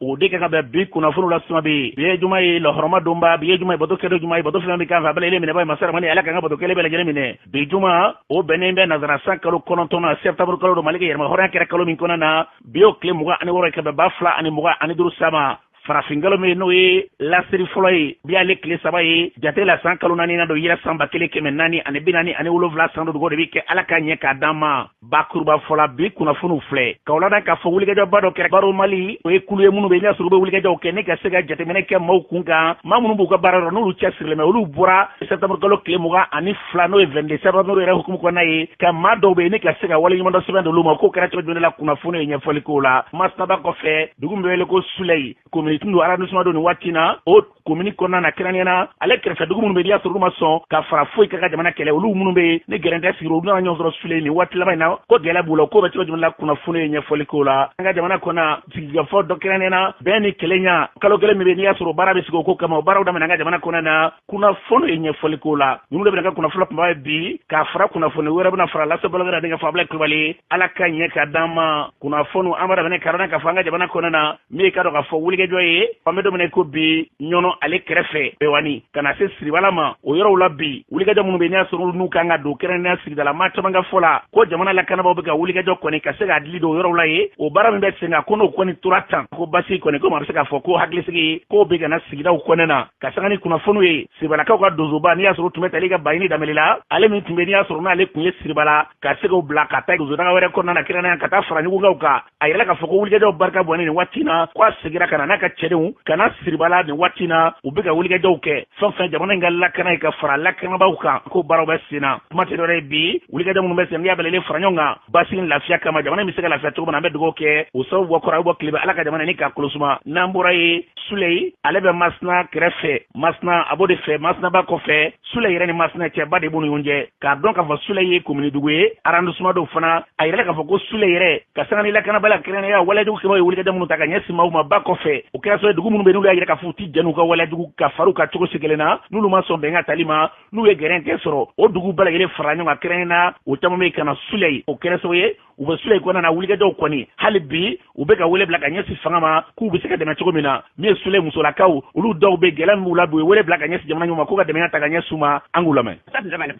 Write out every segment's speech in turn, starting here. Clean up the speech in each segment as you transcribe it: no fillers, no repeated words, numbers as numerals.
O de ka kan bɛn bi kunnafoniw la suma bi. Bi ye juma ye, lɔhɔrɔma donba. Bi ye juma ye, bato kɛdon juma ye, bato fɛn bɛ kan fɛ a bɛɛ lajɛlen minɛba ye masa ramani Ala k'an ka bato kɛlen bɛɛ lajɛlen minɛ. Bi juma o bɛnnen bɛ nazara san kalo 9 na, septembre kalo don, Mali ka yɛrɛma hɔrɔnya kɛra kalo min kɔnɔ na, bi y'o tile 26 ye ka bɛn 2025 san ma. Farafin kalo min n'o ye lasiri fɔlɔ ye, bi y'ale tile 3 ye jate la san kalo 4 na don yira san 1447 san don de bɛ kɛ Ala ka ɲɛ k'a d'an ma. Bakuruba fɔla bi kunnafoniw filɛ k'aw ladan k'a fɔ wulikajɔba dɔ kɛra Baro Mali. O ye kulu ye minnu bɛ yen n'a sɔrɔ u bɛ wulikajɔw kɛ ne ka se ka jateminɛ kɛ maaw kun kan, maa minnu b'u ka baara yɔrɔ n'olu cɛsirilen bɛ. Olu bɔra septembre kalo tile 22, n'o ye 22 septembre yɛrɛ hukumu kɔnɔna ye, ka maa dɔw bɛ yen ne ka se ka waleɲumandɔn sɛbɛn d'olu ma. K'o kɛra cogo jumɛn la, kunnafoni ye ɲɛfɔli k'o la. Masinaba kɔfɛ, dugu min bɛ wele ko Sulɛyi, komini tun don arrondissement don nin waati na, o komini kɔnɔna na, kɛrɛnkɛrɛnnenya na ale kɛrɛfɛ dugu minnu bɛ yen n'i y'a sɔrɔ olu ma sɔn ka fara foyi kan ka jamana kɛlɛ, olu minnu bɛ yen ni gɛrɛntɛ sigira, olu nana ɲɔgɔn sɔrɔ Sulɛyi nin waati laban in na, ko gɛlɛya b'u la. K'o bɛ cogo jumɛn la, kunnafoni ye ɲɛfɔli k'o la. An ka jamana kɔnɔ, sigikafɔ dɔ kɛrɛnkɛrɛnnenya na bɛn ni kelenya kalo kelen min bɛ yen n'i y'a sɔrɔ baara bɛ sigi o ko kama, o baaraw daminɛ an ka jamana kɔnɔ na, kunnafoni ye ɲɛfɔli k'o la. Ninnu de bɛna kɛ kunnafoni kunbaba ye bi, k'a fara kunnafoni wɛrɛ bɛna fara lase balokɛra denkɛ fɔ Abulayi Kulubali. Ala ka ɲɛ ka d'an ma. Kunnafoni an b'a daminɛ ka k'a fɔ an ka jamana kɔnɔ na, min ye ka dɔn k'a fɔ wulikajɔ ye an bɛ don min na ko bi, Ɲɔnɔ ale kɛrɛfɛ Bewani ka na se Siribala ma, o yɔrɔw la bi wulikajɔ minnu bɛ yen n'i y'a sɔrɔ n'u kan ka don kɛrɛnkɛrɛnnenya sigidala maa caman ka fɔ la ko jamana lakanabaaw bɛ ka wulikajɔ kɔni ka se k'a dili don o yɔrɔw la ye. O baara min bɛ sen kan, ko n'o kɔni tora tan, ko basi kɔni ko maa bɛ se k'a fɔ ko hakilisigi k'o bɛ ka na sigidaw kɔnɛ na. Ka sanga ni kunnafoniw ye, Siribalakaw ka donsoba n'i y'a sɔrɔ tun bɛ tali ka Baɲini Danbele la, ale min tun bɛ n'i y'a sɔrɔ n'ale tun ye Siribala ka se k'o bila ka taa donsodaga wɛrɛ kɔnɔna na, kɛrɛnkɛrɛnnenya ka taa fara ɲugunkaw kan, a yirala k'a fɔ ko wulikajɔw barika bɔnnen nin waati na, ko a segira ka na n'a ka cɛdenw ka na Siribala nin waati na. U bɛ ka wulikajɔw kɛ fɛn fɛn jamana in ka lakana ye ka fara lakanabaaw kan, ko baaraw bɛ sen na. Kuma tɛ dɔwɛrɛ ye, bi wulikajɔ minnu bɛ sen, n'i y'a bɛɛ lajɛlen fara ɲɔgɔn kan basigi ni lafiya kama, jamana in bɛ se ka lafiya cogo min na, an bɛ dugawu kɛ o sababu bɔ kɔrɔ a bɛ bɔ tile bɛ Ala ka jamana ni k'a kolosuma. N'an bɔra ye, Sulɛyi ale bɛ Masina kɛrɛfɛ, Masina a b'o de fɛ, Masinaba kɔfɛ, Sulɛyi yɛrɛ ni Masina cɛ ba de b'u ni ɲɔgɔn cɛ. K'a dɔn k'a fɔ Sulɛyi ye komini dugu ye, arrondissement dɔw fana. A yirala k'a fɔ ko Sulɛyi yɛrɛ ka sanga ni lakanabaliya, kɛrɛnkɛrɛnnenya waleyajugu kɛbaaw ye wulikajɔ minnu ta ka ɲɛsin maaw ma ba kɔfɛ, o kɛra sababu ye dugu minnu bɛ n'olu y'a yira k'a fɔ u ti jɛn n'u ka waleyajugu ka far'u kan cogo si kelen na, n'olu ma sɔn bɛnkan tali ma, n'u ye gɛrɛntɛ sɔrɔ, o dugu bɛɛ lajɛlen fara ɲɔgɔn kan, kɛrɛnkɛrɛnnenya na o caman bɛ ka na Sulɛyi. O kɛra sababu ye u bɛ Sulɛyi kɔnɔna na wulikajɔw kɔni hali bi u bɛ ka wele bila ka ɲɛsin fanga ma k'u bɛ se ka dɛmɛ cogo min na. Min ye Sulɛyi musolakaw, olu dɔw bɛ gɛlɛya min b'u la bi, u ye wele bila ka ɲɛsin jamana ɲɛmɔgɔ ma k'u ka dɛmɛ ta ka ɲɛsin u ma. An k'u lamɛn.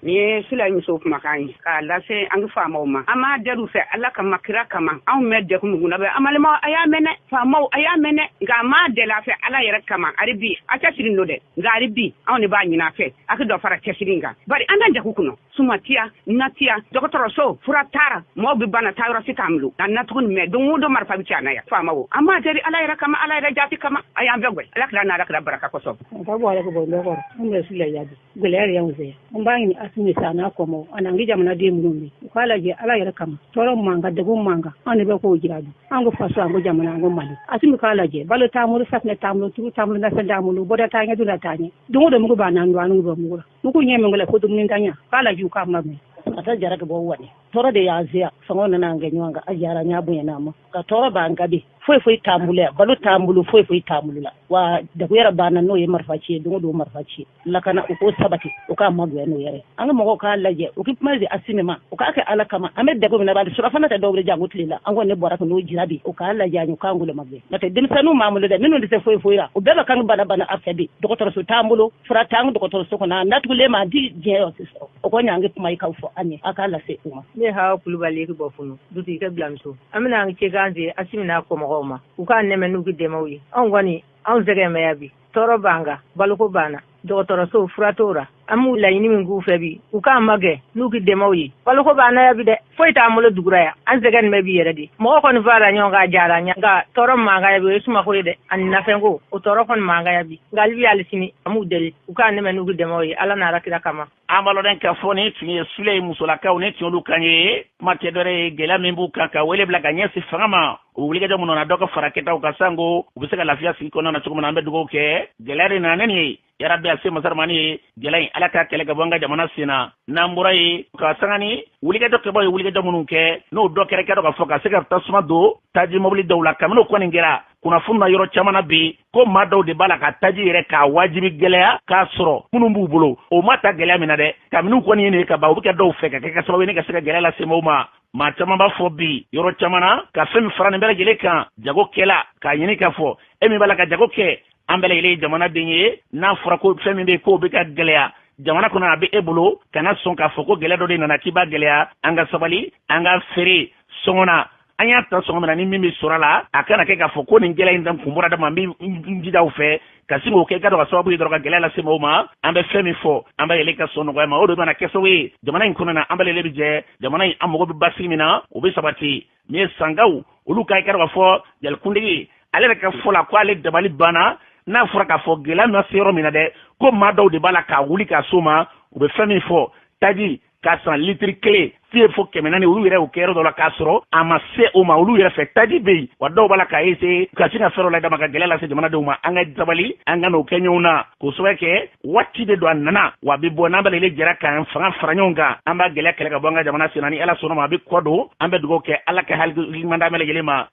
Nin ye Sulɛyi musow kumakan ye k'a lase an ka faamaw ma. An b'a deli u fɛ Ala kama, kira kama. Anw bɛ degun min kunna bɛ, an balimaw a y'a mɛn dɛ, faamaw a y'a mɛn dɛ, nka an b'a deli a fɛ Ala yɛrɛ kama. Hali bi a cɛsiri don dɛ, nka hali bi anw de b'a ɲini a fɛ a ka dɔ fara cɛsiri in kan, bari an tɛ jago kɔnɔ. Sumatiya natiya dɔgɔtɔrɔso fura taara, mɔgɔw bɛ bana taa yɔrɔ si t'an bolo a na tuguni. Mɛ don o don marifa bɛ ci an na yan. Faamaw an b'a deli Ala yɛrɛ kama, Ala yɛrɛ jati kama, a y'an fɛ gɛlɛn Ala kira n'Ala kira baraka kosɔn. Ka bɔ ala ka bɔ dɔ kɔrɔ, an bɛ Sulɛyi yan bi, gɛlɛya de y'anw fɛ yan. An b'a ɲini Asimi sa n'a kɔmɔ ani an ka jamanaden minnu bɛ, u k'a lajɛ Ala yɛrɛ kama. Tɔɔrɔ man kan, degun man kan, anw de bɛ k'o jira bi. An ko faso, an ko jamana, an ko Mali. Asimi k'a lajɛ, balo t'an bolo, safunɛ t'an bolo, tulu t'an bolo, nafɛn t'an bolo, bɔda t'an ɲɛ, dunda t'an ɲɛ. Don o don mugu b'an na, an don bɛ mugu la. Mugu ɲɛ min ko dumuni tanya, k'a lajɛ u k'a ma mɛn. A ta jara ka bɔ wani. Tɔɔrɔ de y'an se yan. Fanga nana an kɛ ɲɔgɔn kan, a jara n y'a bonya n'a ma. Ka tɔɔrɔ b'an kan bi. Foyi foyi t'an bolo yan, balo t'an bolo, foyi foyi t'an bolo la. Wa degun yɛrɛ b'an na, n'o ye marifa ci ye, don o don marifa ci. Lakana u k'o sabati, u k'a magɛn n'o yɛrɛ. An ka mɔgɔw k'a lajɛ, u k'i kuma di Asimi ma, u k'a kɛ Ala kama. An bɛ degun min na, bari surafana tɛ dɔw bolo janko tile la. An kɔni bɔra ka n'o jira bi, u k'a lajɛ an ye, u k'an golo magɛn. N'o tɛ denmisɛnninw m'an bolo dɛ, minnu tɛ se foyi foyi la, u bɛɛ bɛ kan bana bana a fɛ bi. Dɔgɔtɔrɔso t'an bolo, fura t'an dɔgɔtɔrɔso kɔnɔ, a datugulen ma di diɲɛ yɔrɔ si sɔrɔ. O kɔni an ka kuma i k'aw fɔ an ye, a k'a lase u ma. Ne ye Hawa Kulubali ye bɔ Funu, dutigi ka bilamuso. An bɛna an cɛ kan se Asimi n'a kɔmɔgɔw ma, u k'an dɛmɛ n'u ka dɛmɛw ye. Anw kɔni, anw sɛgɛn bɛ yan bi, tɔɔrɔ b'an kan, baloko b'an na, dɔgɔtɔrɔso fura t'o ra. An b'u laɲini min k'u fɛ bi, u k'an magɛn n'u ka dɛmɛw ye. Baloko b'an na yan bi dɛ, foyi t'an bolo dugura yan, an sɛgɛn bɛ bi yɛrɛ de. Mɔgɔ kɔni fara ɲɔgɔn kan a diyara an ye, nka tɔɔrɔ min b'an kan yan bi, o ye sumako ye dɛ, ani nafɛnko, o tɔɔrɔ kɔni b'an kan yan bi. Nka hali bi hali sini, an b'u deli u k'an dɛmɛ n'u ka dɛmɛw ye Ala n'a kira kama. An b'a lɔn k'a fɔ nin tun ye Sulɛyi musolakaw, ni tun y'olu kan ye. Kuma tɛ dɔwɛrɛ ye, gɛlɛya min b'u kan ka wele bila ka ɲɛsin fanga ma, o wulikajɔ minnu na dɔ ka fara kɛtaw kan sanko u bɛ se ka lafiya sigi kɔnɔna na cogo min na. An bɛ dugawu kɛ, gɛlɛya de nana ni nin ye. Yarabi a se masaramani ye, gɛlɛya in Ala k'a kɛlɛ ka bɔ an ka jamana sen na. N'an bɔra yen, ka sanga ni wulikajɔ kɛbaw ye wulikajɔ minnu kɛ, n'o dɔ kɛra kɛ dɔ k'a fɔ ka se ka tasuma don taji mɔbili dɔw la. Kabini o kɔni kɛra kunnafoni na yɔrɔ caman na bi, ko maa dɔw de b'a la ka taji yɛrɛ k'a wajibi gɛlɛya k'a sɔrɔ minnu b'u bolo o ma ta gɛlɛya min na dɛ. Kabini u kɔni ye nin ye ka ban, u bɛ kɛ dɔw fɛ ka kɛ sababu ye ne ka se ka gɛlɛya lase maaw ma. Maa caman b'a fɔ bi yɔrɔ caman na ka fɛn min fara nin bɛɛ lajɛlen kan, jagokɛla k'a ɲini k'a fɔ E min b'a la ka jago kɛ, an bɛɛ lajɛlen ye jamanaden ye. N'a fɔra ko fɛn min bɛ yen k'o bɛ ka gɛlɛya jamana kɔnɔ, a bɛ e bolo, kana sɔn k'a fɔ ko gɛlɛya dɔ de nana k'i b'a gɛlɛya. An ka sabali, an ka feere sɔngɔ na, an y'a ta sɔngɔ min na, ni min bɛ sɔrɔ a la, a kana kɛ k'a fɔ ko nin gɛlɛya in dan kun bɔra dama. N bɛ n jija o fɛ ka sin k'o kɛ, i ka dɔn ka sababu ye dɔrɔn ka gɛlɛya lase mɔgɔw ma. An bɛ fɛn min fɔ, an bɛ yɛlɛ ka sɔn nɔgɔya ma, o de bɛna kɛ sababu ye jamana in kɔnɔ na, an bɛ lajɛlen bɛ jɛ jamana in, an mago bɛ basigi min na, o bɛ sabati. Min ye sankaw olu ka, i ka dɔn k'a fɔ jalikundigi ale yɛrɛ ka fɔ la, ko ale dabali banna. N'a fɔra k'a fɔ gɛlɛya ma se yɔrɔ min na dɛ, ko maa dɔw de b'a la k'a wuli k'a s'o ma. U bɛ fɛn min fɔ, taji k'a san litiri kelen fi fo 400, olu yɛrɛ y'o kɛ yɔrɔ dɔ la k'a sɔrɔ a ma se o ma. Olu yɛrɛ fɛ taji bɛ yen wa, dɔw b'a la k'a ese ka sin ka fɛn dɔ la dama ka gɛlɛya lase jamanadenw ma. An ka sabali, an ka n'o kɛ ɲɔgɔn na, k'o sababu kɛ waati de don, a nana wa a bɛ bɔ. N'an bɛɛ lajɛlen jɛra k'an fanga fara ɲɔgɔn kan, an b'a gɛlɛya kɛlɛ ka bɔ an ka jamana sen na. Ni Ala sɔnna ma, a bɛ kɔ don. An bɛ dugawu kɛ, Ala ka hakili ɲuman d'an bɛɛ lajɛlen ma.